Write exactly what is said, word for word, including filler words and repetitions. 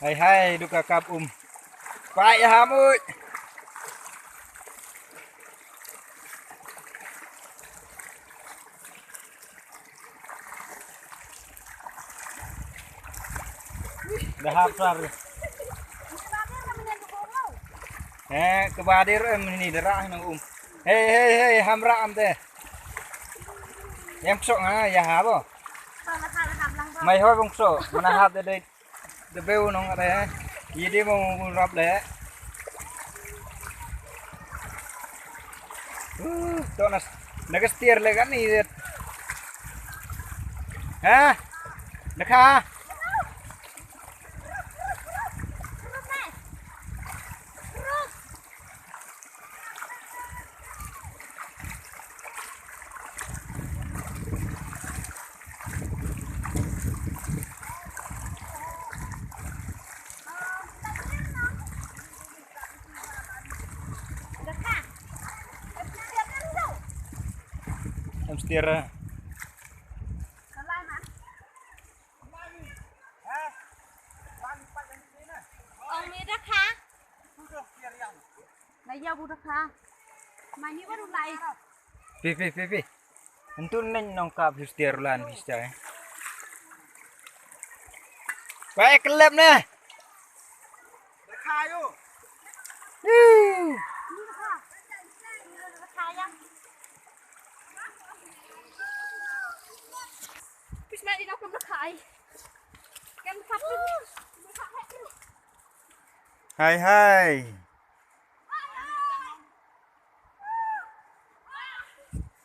Hai hai, duka kap um. Pai ham uj. Dah hap sar. Eh, kebadir em ni derah nang um. Hei hei hei, hamra am te. Yang sok nga ya habo. Mai hoi bong sok, mana hap de de. De beu nong re. Ye de mo rap le. Uh, to nas. Naga stier le kan ni. Ha? Nakha. Em stier. Ong mi da kha. Na ya bu da kha. Mani baru lai. Pi pi pi pi. Entu neng nong kap hister lan hister. Baik kelep ne. Hi. Hai hai.